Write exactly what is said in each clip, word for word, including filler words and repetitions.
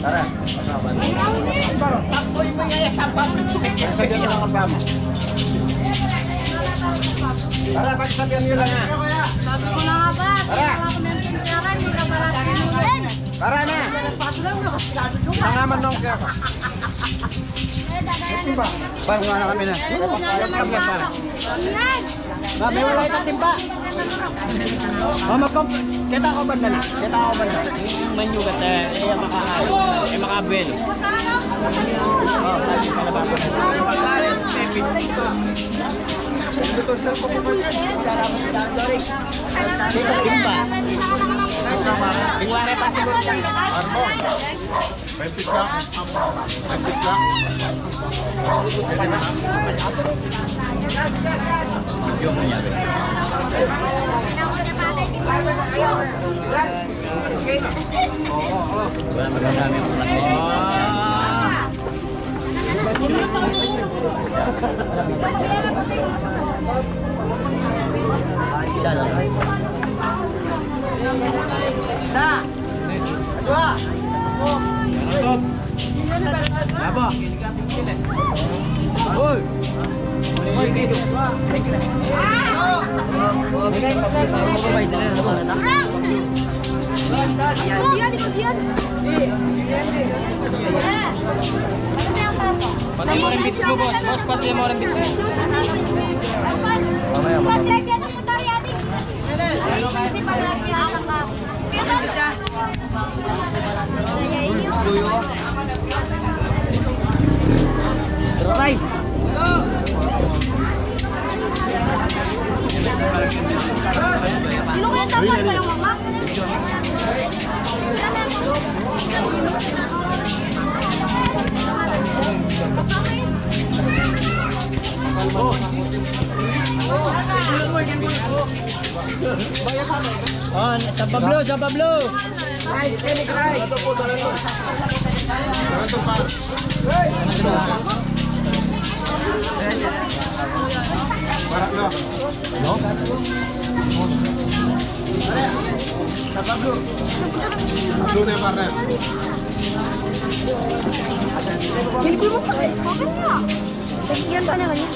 Tara, kasama. Tara, pagsabihan niyo lang, ha. Sabi ko na nga ba, tara. Kaya ako mention kaya, hindi ka pala tinulog. Tara na. Mga manong kaya. Parang nga na kami na. Ba, may wala yung patimba. O, magkom-, kita ko banda na. Kita ko banda. Yung manyugat, eh, eh, maka-, eh, makabuelo. O, timba. Yung wala pa siguro. May pizza? May pizza? Yung nangyari. Wala, madami ang ulat. Isa lang. Isa. Dua. Apo. Uy. Uy. Pati mo rin bits mo, boss. Boss, pati mo rin bits mo. Mamaya, mamaya. Rice. Oh, San Pablo, San Pablo. Blue na, partner. Bilbil mo pa kayo. Bakit nga? Yan pa naman yan.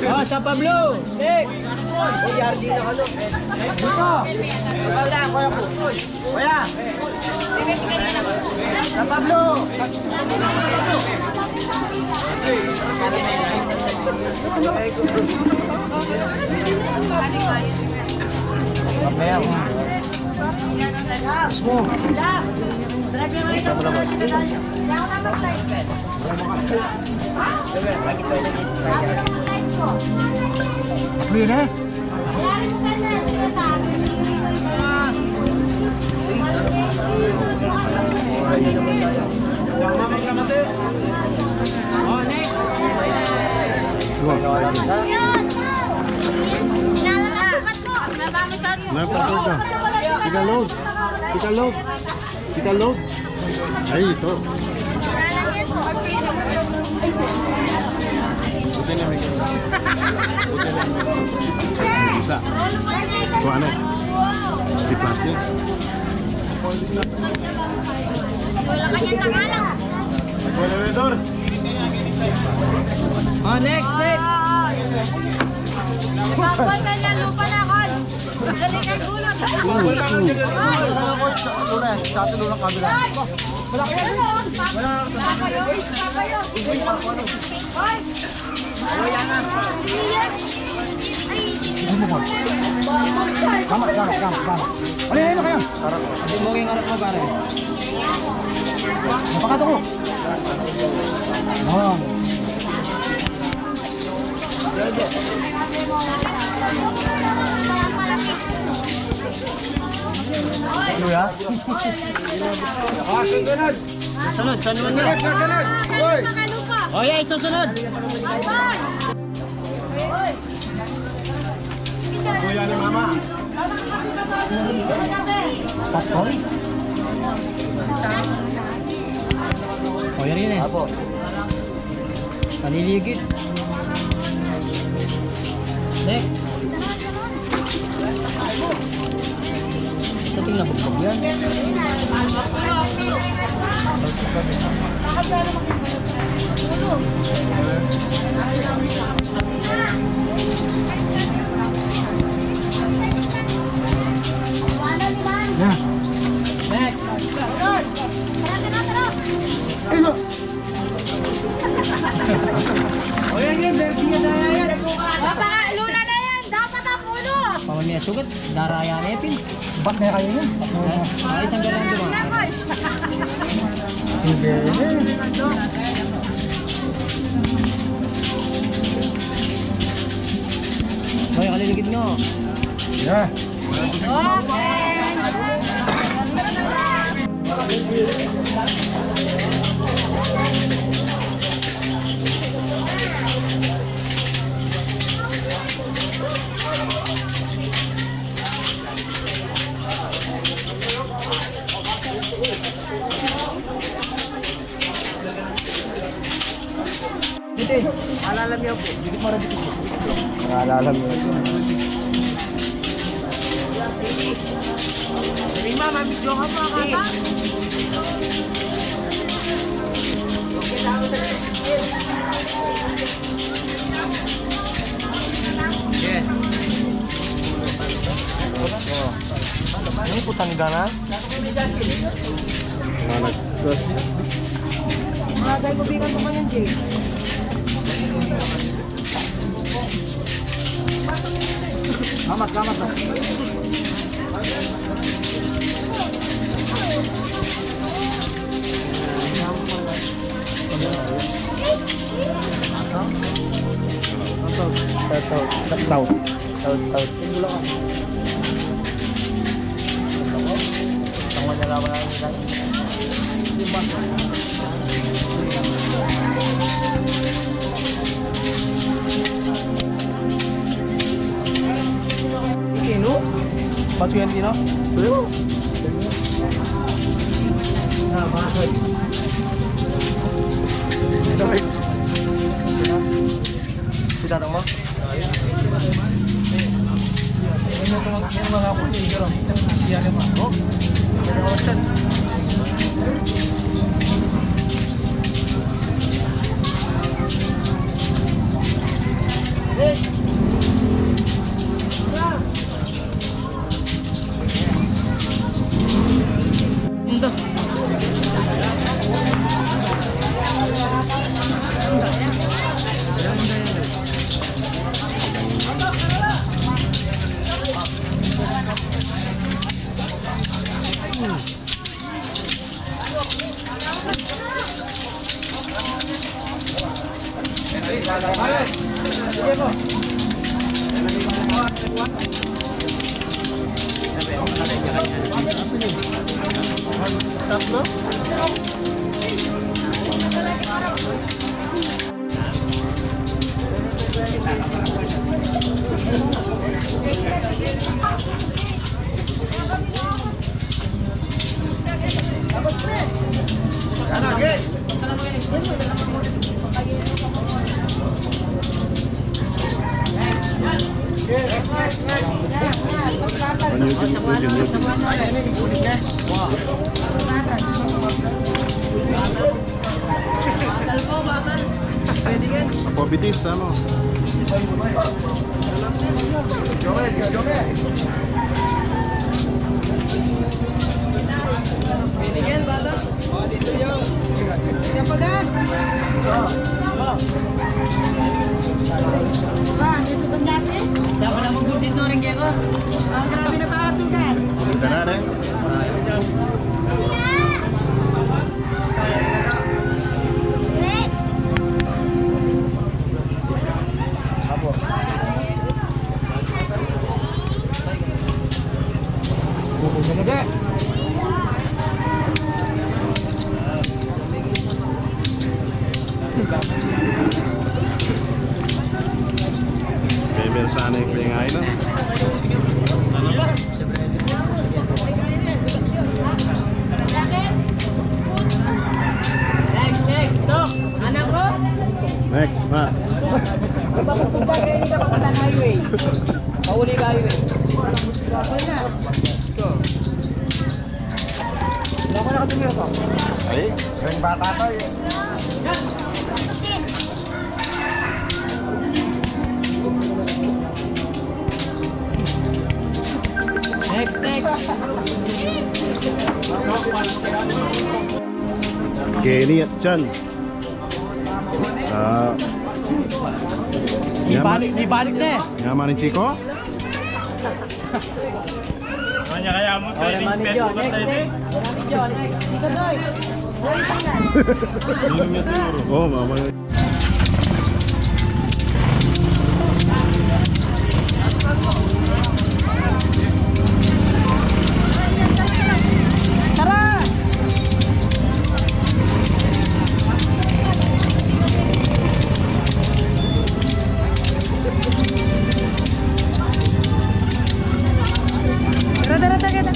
Ah, San Pablo! Nick! Kuya! San Pablo! Mismo. Tatlo yun, eh. Meron pa, teka. Tika load. Tika load. Tika load. Ay, ito. Buti na may ganun. Buti na. Isa. Ito, ano? Stick plastic. Wala kanyang tangalang. Wala na, Dor. Oh, next, next. Kapag kanya lupa na, Koy. Dali kang gulo. Luna, sa atin, Luna, camera. Malaki yan. Wala. Hoy! Gamat, gamat, gamat, gamat. Ano yan, ano kaya? Hindi mo yung harap mo, pare. Napakato ko. Oh. Ano ya? Ah, sunod. Sunod, sunod na. Sunod, sunod. Hoy! O, yan, susunod. Kuya ni Mama. Popcorn? O, yan yun eh. Apo. Paliligid. Next. Sa tingin na bugbog yan. Yan. Next. Ay, no. O, yan, yan. Version niya na yan. Papa, luna na yan. Dapat ang ulo. Pamamaya sugat, daraya na ipin. Bat na kayo yun. Ay, isang ganun, di ba? Hindi. Hoy, kaliligid mo. Yeah. Dito, alalam niya po. Dito para dito po. Alalam niya po. Sabi, Mama, video ka pa, kata? Yes. Oh. Ini putang gana? Mana? Terus? Mga guys, pabigan ko ngayon, Jay. Amat, amat na. Tau, tau, tau, tau. Taud, taud. Tinggulo ka. Tangwa niya lawan ang ilan. Sino? Patuyan din, no? Pero, ah, bakit? Ito, eh. Si tatang mo? Apo, bitis, ano? Miguel, bata. Siapa, Gan? Ba, ito ang dati? Dapat na magbudget na rin kayo. Ang grabe na pa ito, Dan. Ito na, eh. Bebel sana yung pingain, no? Next, next, Doc. Anak ko? Next, pa. Papunta kayo dito, papunta ng highway. Pauli ka highway. Ay, yung bata to, eh. Next, next. Kenny at Chan. Ah, di balik, di balik na eh. Yaman ni Chico. Kanya kaya mo, oh, trading, naman ni John. Next, next. Naman ni John, next. Dito, Doy. Minum niya siguro. Oh, mama. Tara! Tara, tara, tara, tara.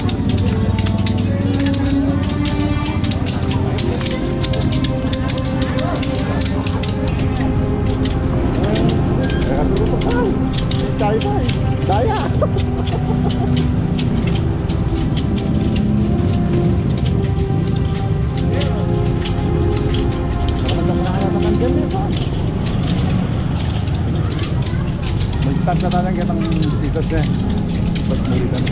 Nakatutup pa. Tayo pa eh. Daya. Mag-start na tayo ng kitang tikas niya. Pag muli kami.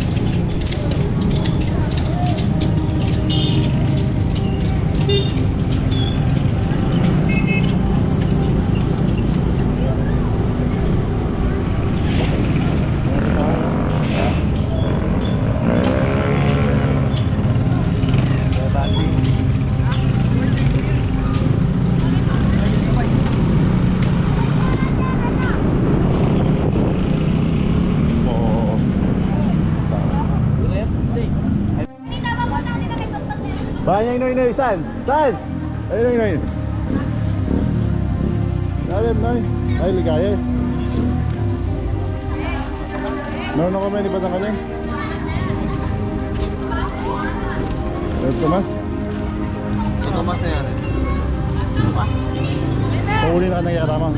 Ba, yan, Noy, Noy, san? San? Ay, Noy, Noy. Sabi, Noy. Ay, ligaya. Meron ako may lipatan kanya. Meron Tomas. Si Tomas na yan eh. Pauli na ka na kaya tama.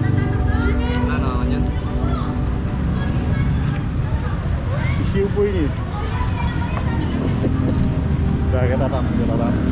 Ano, ano yun? Isiw po yun eh. Kaya kita tama, kita tama.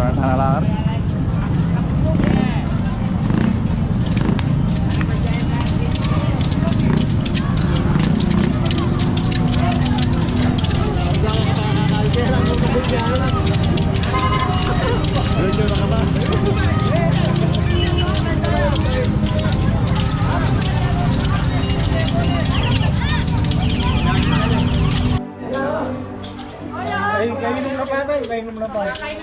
Nalalar. Ay, kayo nung kapatay, kayo nung kapatay.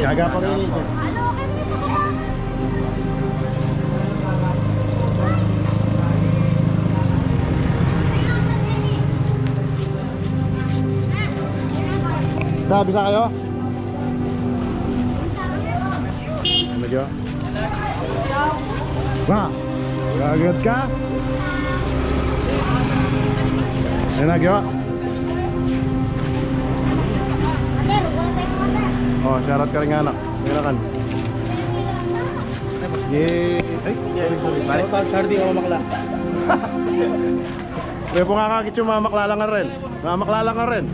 Gaga pa rin ito. Da, bisa kayo? Ano, Jo? Ba? Gagat ka? Ayan na, Jo. Oh, shoutout ka rin nga, anak. Meron kan. Yay! Ay, sorry, sorry. Pare, pag sardi ako makla. May po nga kakit yung mga maklala nga rin. Mga maklala nga rin.